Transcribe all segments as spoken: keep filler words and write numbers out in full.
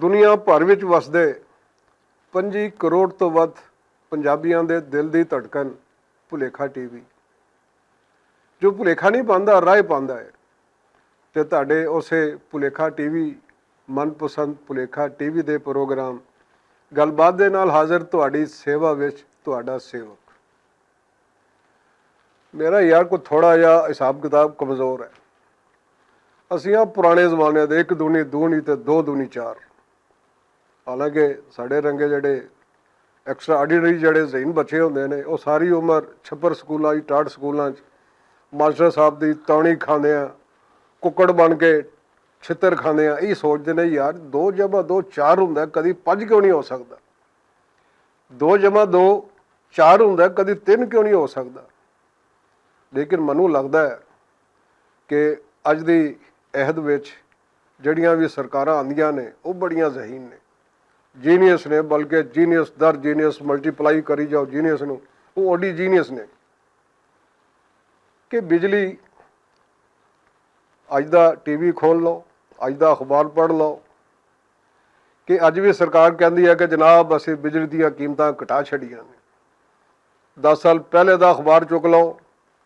دنیا بھر وچ وسدے پنجی کروڑ توں ودھ پنجابیاں دے دل دی دھڑکن بھلیکھا ٹی وی، جو بھلیکھا نئیں پاندا، راہ پاندا ہے۔ تے تہاڈے اسے بھلیکھا ٹی وی، من پسند بھلیکھا ٹی وی دے پروگرام گل بات دے نال حاضر تہاڈی سیوا وچ تہاڈا سیوک۔ میرا یار کوئی تھوڑا جہا حساب کتاب کمزور ہے۔ اسیاں پرانے زمانے دے اک دونی دونی تے دو دونی چار۔ حالانکہ ساڈے رنگے جڑے ایکسٹرا آرڈینری جڑے ذہین بچے ہوندے نے، او ساری عمر چھپر سکولاں وچ، ٹاٹ سکولاں وچ ماسٹر صاحب دی تاونی کھاندے آ، ککڑ بن کے چھتر کھاندے آ، ایہہ سوچدے نے، یار، دو جمع دو چار ہوندا ہے، کدی پنج کیوں نہیں ہو سکدا؟ دو جمع دو چار ہوندا ہے، کدی تن کیوں نہیں ہو سکدا؟ لیکن مینوں لگدا ہے کہ اج دی عہد وچ جڑیاں وی سرکاراں آندیاں نے، او بڑیاں ذہین نے، جینیس نے، بلکہ جینیس در جینیس ملٹیپلائی کری جاؤ جینیس نوں، او اوڈی جینیس نے۔ کہ بجلی، اج دا ٹی وی کھول لو، اج دا اخبار پڑھ لو، کہ اج وی سرکار کہندی ہے کہ جناب، اسی بجلی دیاں قیمتاں گھٹا چھڈیاں نے۔ دس سال پہلے دا اخبار چک لو،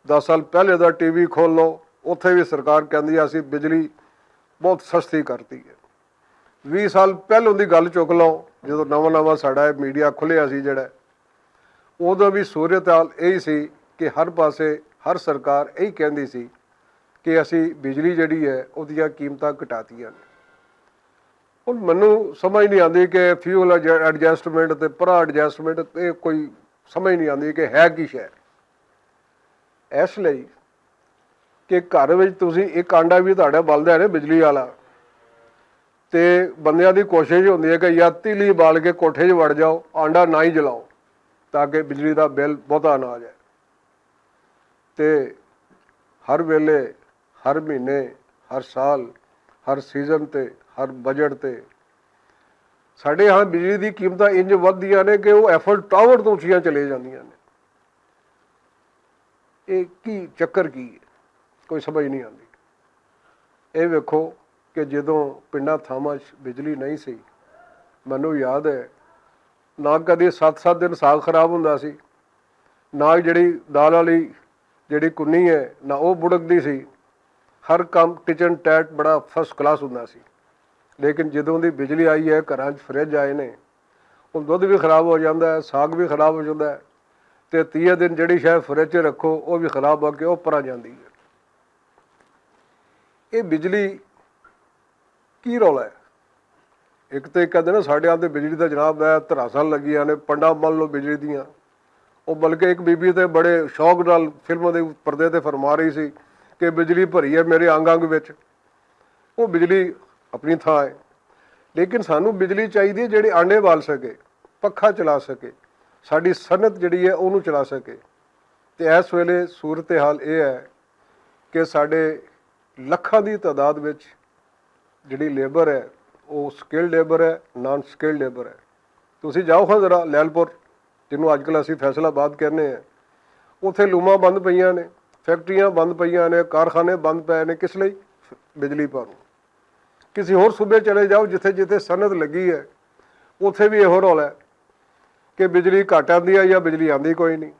دس سال پہلے دا ٹی وی کھول لو، اتھے وی سرکار کہندی ہے اسی بجلی بہت سستی کرتی ہے۔ ویہہ سال پہلوں دی گل چک لو، جدوں نواں نواں ساڈا اے میڈیا کھلیا سی جڑا، اودوں وی صورتحال ایہی سی کہ ہر پاسے، ہر سرکار ایہی کہندی سی کہ اسی بجلی جڑی ہے، اوہدیاں قیمتاں گھٹاتیاں نے۔ ہن مینوں سمجھ نہیں آندی کہ فیول ایڈجسٹمنٹ تے پرا ایڈجسٹمنٹ، اے کوئی سمجھ نہیں آندی کہ ہے کی شے۔ اس لئی کہ گھر وچ تسی اک آنڈا وی تہاڈا بلدا ہے نا بجلی والا، تے بندیاں دی کوشش ہوندی ہے کہ یا تیلی بال کے کوٹھے 'چ وڑ جاؤ، آنڈا نہ ہی جلاؤ، تاکہ بجلی دا بل بہتا نہ آ جائے۔ تے ہر ویلے، ہر مہینے، ہر سال، ہر سیزن تے، ہر بجٹ تے ساڈے ہاں بجلی دی قیمتاں انج ودھدیاں نے کہ او ایفل ٹاور توں اچیاں چلے جاندیاں نے۔ اے کی چکر کی ہے؟ کوئی سمجھ نہیں آندی۔ اے ویکھو کہ جدوں پنڈاں تھاواں 'چ بجلی نہیں سی، مینوں یاد ہے، نہ کدی ست ست دن ساگ خراب ہوندا سی، نہ جڑی دال والی جڑی کنی ہے، نہ او بڑکدی سی۔ ہر کم ٹچن ٹیٹ بڑا فرسٹ کلاس ہوندا سی۔ لیکن جدوں دی بجلی آئی ہے، گھراں 'چ فریج آئے نے، او دودھ وی خراب ہو جاندا ہے، ساگ وی خراب ہو جاندا ہے، تے تیہ دن جڑی شے فریج 'چ رکھو، او وی خراب ہو کے او پرا جاندی ہے۔ اے بجلی کی رولا ہے؟ اک تے کہندے نا، ساڈے آتے بجلی دا جناب ہے، تراساں لگیاں نے، پنڈا مل لو بجلی دیاں۔ او بلکہ اک بی بی تے بڑے شوق نال فلماں دے پردے تے فرما رہی سی کہ بجلی بھری ہے میرے انگ انگ وچ۔ او بجلی اپنی تھاں ہے، لیکن سانوں بجلی چاہیدی ہے جڑی آنڈے بال سکے، پکھا چلا سکے، ساڈی صنعت جڑی ہے اونوں چلا سکے۔ تے اس ویلے صورتحال اے ہے کہ ساڈے لکھاں دی تعداد وچ جڑی لیبر ہے، او سکلڈ لیبر ہے، نان سکلڈ لیبر ہے۔ تسی جاؤ ہاں ذرا لیلپور، جنوں اج کل اسی فیصل آباد کہنے ہیں، اتھے لوماں بند پئیاں نے، فیکٹریاں بند پئیاں نے، کارخانے بند پئے نے۔ کس لئی؟ بجلی پاروں۔ کسی ہور صوبے چلے جاؤ، جتھے جتھے صنعت لگی ہے، اتھے بھی ایہو رول ہے کہ بجلی گھٹ آندی ہے یا بجلی آندی کوئی نہیں،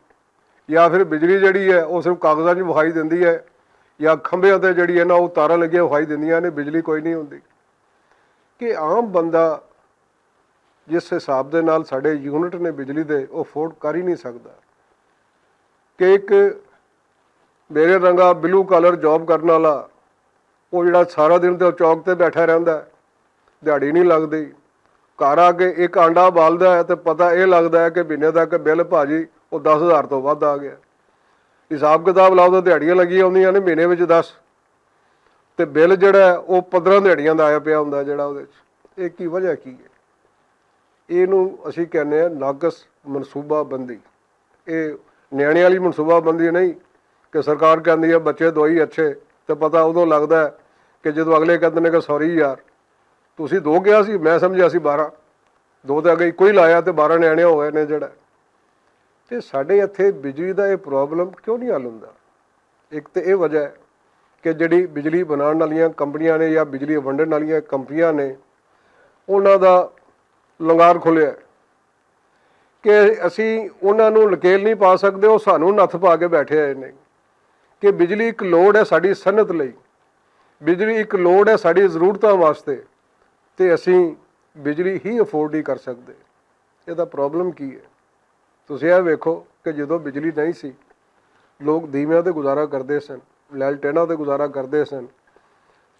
یا پھر بجلی جڑی ہے، وہ صرف کاغذاں 'چ وکھائی دیندی ہے، یا کھمبیاں تے جڑی ہے نا، وہ تاراں لگیاں وکھائی دیندیاں نے، بجلی کوئی نہیں ہوندی۔ کہ عام بندہ جس حساب دے نال ساڈے یونٹ نے بجلی دے، وہ افورڈ کر ہی نہیں سکدا۔ کہ ایک میرے رنگا بلو کالر جاب کرن والا، وہ جڑا سارا دن تے چوک تے بیٹھا رہندا ہے، دیہاڑی نہیں لگدی، گھر آ کے ایک آنڈا بالدا ہے تے پتہ اے لگدا ہے کہ مہینے دا کہ بل بھاجی وہ دس ہزار تو ودھ آ گیا۔ حساب کتاب لاؤ تے دیہاڑیاں لگیاں ہوندیاں نے مہینے وچ دس، تے بل جڑا ہے وہ پندرہ دیہاڑیاں دا آیا پیا ہوندا ہے جڑا اودے وچ۔ اے کی وجہ کی ہے؟ اینوں اسی کہنے ہیں ناقص منصوبہ بندی۔ اے نیانے والی منصوبہ بندی نہیں کہ سرکار کہندی ہے بچے دوئی اچھے، تے پتہ ادوں لگدا ہے کہ جدوں اگلے کہندے نے کہ سوری یار، تسی دو کہیا سی، میں سمجھیا سی بارہ، دو تے اگے کوئی لایا تے بارہ نیانے ہو گئے نے جڑا۔ تے ساڈے اتھے بجلی دا اے پرابلم کیوں نہیں حل ہوندا؟ ایک تے اے وجہ ہے کہ جڑی بجلی بنان والیاں کمپنیاں نے یا بجلی ونڈن والیاں کمپنیاں نے، انہاں دا لنگار کھولیا ہے کہ اسی انہاں نوں نکیل نہیں پا سکدے، او سانوں نتھ پا کے بیٹھے ہوئے نے کہ بجلی اک لوڑ ہے ساڈی صنعت لئی، بجلی اک لوڑ ہے ساڈی ضرورتاں واسطے، تے اسی بجلی ہی افورڈ نہیں کر سکدے۔ ایہدا پرابلم کی ہے؟ تسی ایہہ ویکھو کہ جدوں بجلی نہیں سی، لوگ دیویاں تے گزارا کردے سن، لیلٹیناں تے گزارا کردے سن۔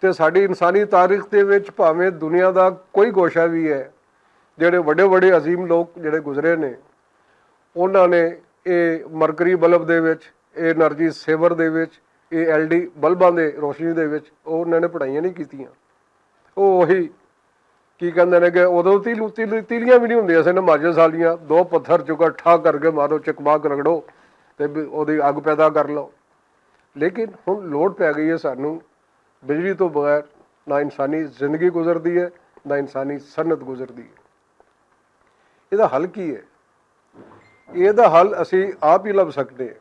تے ساڈی انسانی تاریخ دے وچ پاویں دنیا دا کوئی گوشہ وی ہے، جیہڑے وڈے وڈے عظیم لوگ جیہڑے گزرے نے، انہاں نے ایہہ مرکری بلب دے وچ، ایہہ انرجی سیور دے وچ، ایہہ ایل ڈی بلباں دے روشنی دے وچ انہاں نے پڑھائیاں نہیں کیتیاں۔ او وہی کی کہندے نے کہ ادوں تیلیاں وی نہیں ہوندیاں سن، ماجے سالیاں دو پتھر چکا ٹھا کر کے مارو، چکماک رگڑو تے اوہدی اگ پیدا کر لو۔ لیکن ہن لوڑ پے گئی ہے سانوں بجلی توں بغیر نہ انسانی زندگی گزردی ہے، نہ انسانی صنعت گزردی ہے۔ ایہدا حل کی ہے؟ ایہدا حل اسی آپ ہی لب سکدے ہیں۔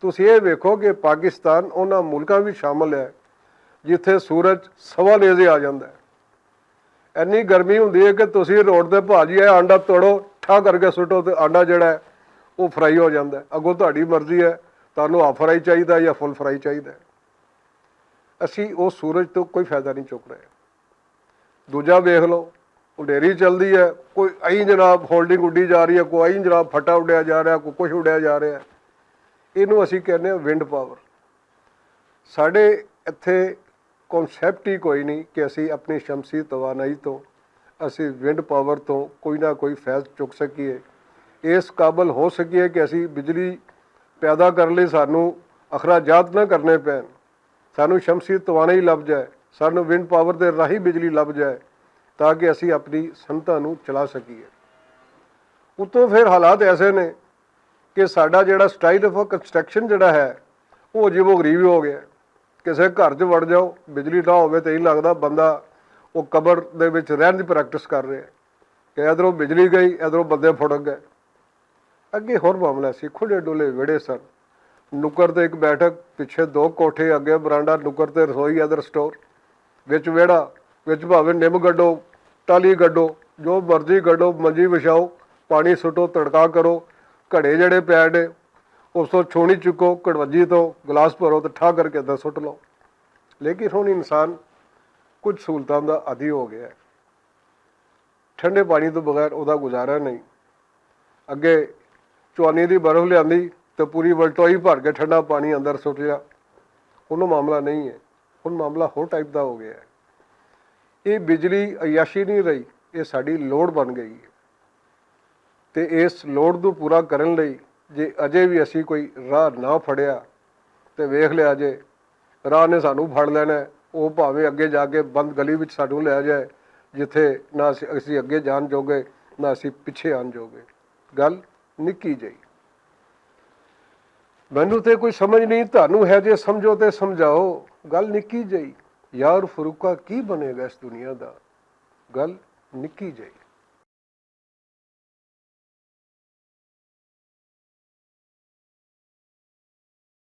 تسی ایہہ ویکھو کہ پاکستان انہاں ملکاں وچ شامل ہے جتھے سورج سوا نیزے آ جاندا ہے۔ اینی گرمی ہوندی ہے کہ تسی روڈ تے بھاجی آئے آنڈا توڑو، ٹھا کر کے سٹو تے آنڈا جیہڑا ہے او فرائی ہو جاندا ہے۔ اگوں تہاڈی مرضی ہے، تہانوں ہاف فرائی چاہیدا ہے یا فل فرائی چاہیدا ہے۔ اسی او سورج توں کوئی فائدہ نہیں چک رہے۔ دوجا ویکھ لو، اڈیری چلدی ہے، کوئی ایں جناب ہولڈنگ اڈی جا رہی ہے، کوئی ایں جناب پھٹا اڈیا جا رہا ہے، کوئی کچھ اڈیا جا رہا ہے۔ اینوں اسی کہنے ہاں ونڈ پاور۔ ساڈے اتھے کانسیپٹ ہی کوئی نہیں کہ اسی اپنی شمسی توانائی توں، اسی ونڈ پاور توں کوئی نہ کوئی فیض چک سکیے، اس قابل ہو سکیے کہ اسی بجلی پیدا کرن لئی سانوں اخراجات نہ کرنے پین، سانوں شمسی توانائی لب جائے، سانوں ونڈ پاور دے راہی بجلی لب جائے، تاکہ اسی اپنی صنعتاں نوں چلا سکیے۔ اتوں پھر حالات ایسے نے کہ ساڈا جیہڑا سٹائل آف کنسٹرکشن جیہڑا ہے، او عجیب و غریب ہو گیا ہے۔ کسے گھر چ وڑ جاؤ، بجلی نہ ہووے تے ایہہ لگدا بندہ او قبر دے وچ رہن دی پریکٹس کر رہے ہیں کہ ادھروں بجلی گئی، ادھروں بندے پھڑک گئے۔ اگے ہور معاملہ سی، کھلے ڈولے ویڑے سن، نکر تے اک بیٹھک، پچھے دو کوٹھے، اگے برانڈا، نکر تے رسوئی، ادھر سٹور، وچ ویڑا، وچ بھاویں نم گڈو، ٹالی گڈو، جو مرضی گڈو، منجی وچھاؤ، پانی سٹو، تڑکا کرو، گھڑے جیہڑے پیڈ، اس توں چھونی چکو، کڑوجی توں گلاس بھرو تے ٹھا کر کے ادھر سٹ لو۔ لیکن ہن انسان کچھ سہولتاں دا عادی ہو گیا ہے۔ ٹھنڈے پانی توں بغیر اوہدا گزارا نہیں۔ اگے چوانی دی برف لیاندی تے پوری ولٹوئی بھر کے ٹھنڈا پانی اندر سٹ لیا۔ ہن او معاملہ نہیں ہے۔ ہن معاملہ ہور ٹائپ دا ہو گیا ہے۔ ایہہ بجلی عیاشی نہیں رہی، ایہہ ساڈی لوڑ بن گئی ہے۔ تے اس لوڑ نوں پورا کرن لئی جے اجے وی اسی کوئی راہ نہ پھڑیا تے ویکھ لیا جے، راہ نے سانوں پھڑ لینا ہے۔ او بھاویں اگے جا کے بند گلی وچ سانوں لے جائے، جتھے نہ اسی اگے جان جوگے، نہ اسی پچھے آن جوگے۔ گل نکی جئی۔ مینوں تے کوئی سمجھ نہیں، تہانوں ہے جے سمجھو تے سمجھاؤ۔ گل نکی جئی۔ یار فروقہ کی بنے گا اس دنیا دا؟ گل نکی جئی۔